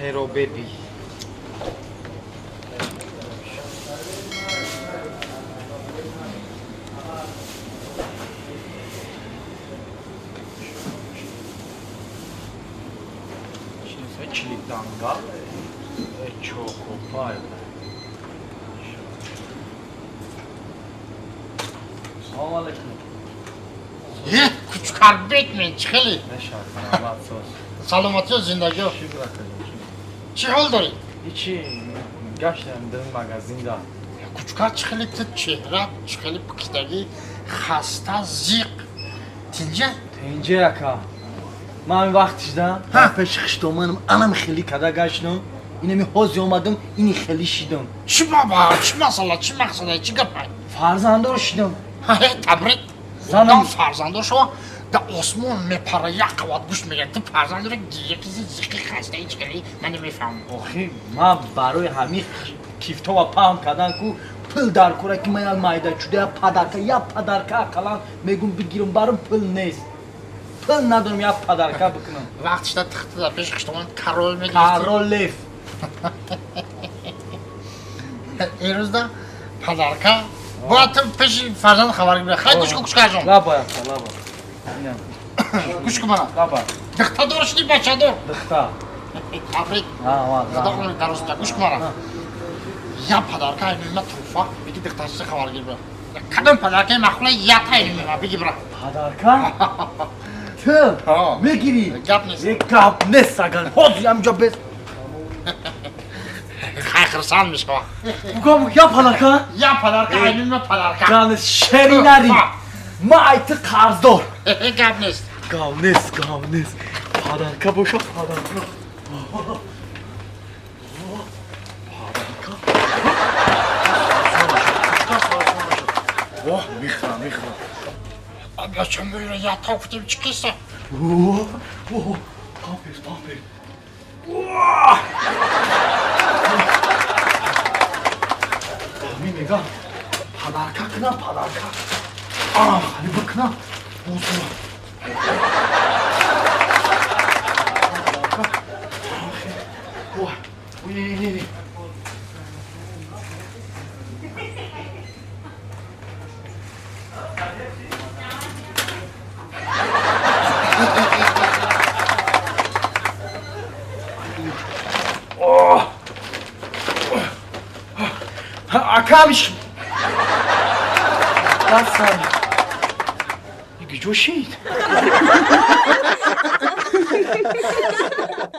Hero baby. Чили дангал, чокопай. Салом алейкум. Кучкар бетмен, чӣ хеле? Саломатиё, зиндагиё. Чӣ ҳол дорӣ? Ҳичи, гаштам дар магазинда. Кучкар, чӣ хеле ту чеҳра, чӣ хеле пукидагӣ, хаста, зиқ. Тинҷа? Тинҷа, ака. Ман вақтишда пеши хиштоманам анам хеле када гаштам. Инами ҳози омадам, ини хеле шидам. Чӣ баба, чӣ масъала, чӣ мақсада, чӣ гапай? Фарзанддор шидам. Табрик. Занам фарзанддор шава, да осмон мепара, як қават гӯшт мегирад. Ту фарзанддори гиякизи зиқи хастаи чӣ кардӣ? Ман намефаҳмам. Охи, ман барои ҳамин кифтова паҳн кардан ку пул дар кора ки ман як майда чуда як подарка, як подарка ақаллан мегум бигирам, барам пул нест. Пул надорам як подарка бикунам. Вақтишда тихтида пеши хиштомон король мегирифтӣ. Королев. Эрӯзда подарка бояд ту пеши фарзанд хабар гирӣ. Хай, гӯш кун, кучкарҷон. Лаба, ака, лаба. Гӯш кун мана. Лаба. Духтадор шуди, бачадор? Духта. Табрик. Худо умри дароз диҳад. Гӯш кун мана. Я подарка айнума туҳфа биги, духтарчиса хабар гир бира. Кадом подаркаи маъқула ята айнума биги бира. Подарка? Ту мегирӣ? Гап нест. Гап нест, агар ҳозир ҳаминҷо бес. Хай, хурсанд мешава. Бугам, я подарка? Я подарка, айнума подарка. Гап нест, шери нари. Ма ай ту қарздор. Гап нест. Гап нест, гап нест. Подарка боша, подарка. Подарка. Оҳ, мехӯрам, мехӯрам. Бачам, ята гуфтем, чӣ киса? Памперс, памперс. Ҳамин мегам, подарка кунам, подарка. Ҳали бикунам. Бозура. Ой, не, не, не. Акамиш. Дастам. Ҷо шид?